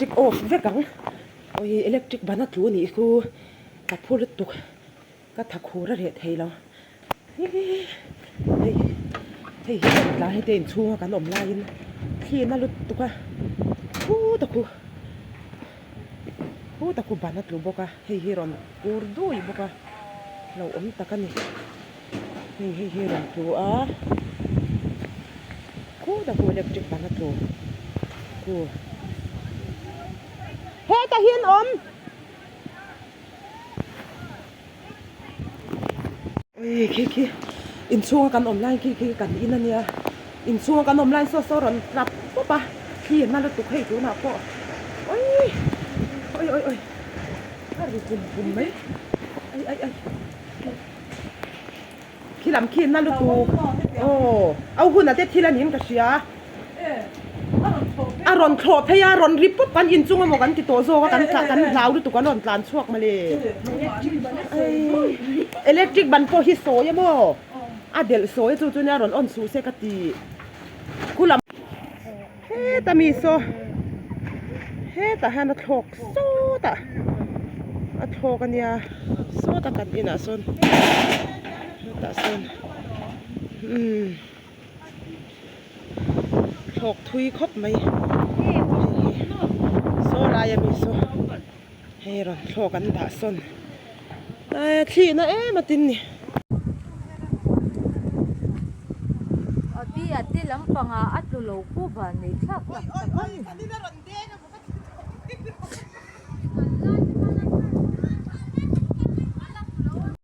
Electric off vek ang. Awii electric ban a tlu a nih chu ka phu lutuk ka tha khur a reh thei lo. Hei hei hi kan tlai hete inchhunga kan awm laiin thli na lutuk a khut a khu khut a khu ban a tlu bawk a hei hi rawn kur dui bawk a lo awm tak a ni hei hei hi rawn tlu a khut a khu electric ban a tlu khu hetah hian awm. Ui khi khi inchhunga kan awm lai khi khi kan in ania inchhunga kan awm lai saw saw rawn tlap pawp a thli a na lutuk hei tunah pawh ui ui ui ui a ri kum kum mai ai ai ai khi lam khi na lutuk aw au hunah te thil a niin ka hria. A rawn thlawh phei a, rawn ri pawp kan inchung emaw kan ti tawh zawk a, kan tla kan hlau lutuk an rawn tlan chhuak mawle. Electric ban pawh hi sawi emaw a delh sawi chu chu nia rawn on suh se ka ti. Khulam heta mi saw hetah hian a thlawk sawt a, a thlawk ania sawt a kan inah sawn hetah sawn umm. Thlawk thui khawp mai hei hi saw laia mi saw hei rawn thlawk an dah sawn eh thlihna em a tin ni. A ti a ti lampangah a tlu lo khu van nei thlak tak tak a ni.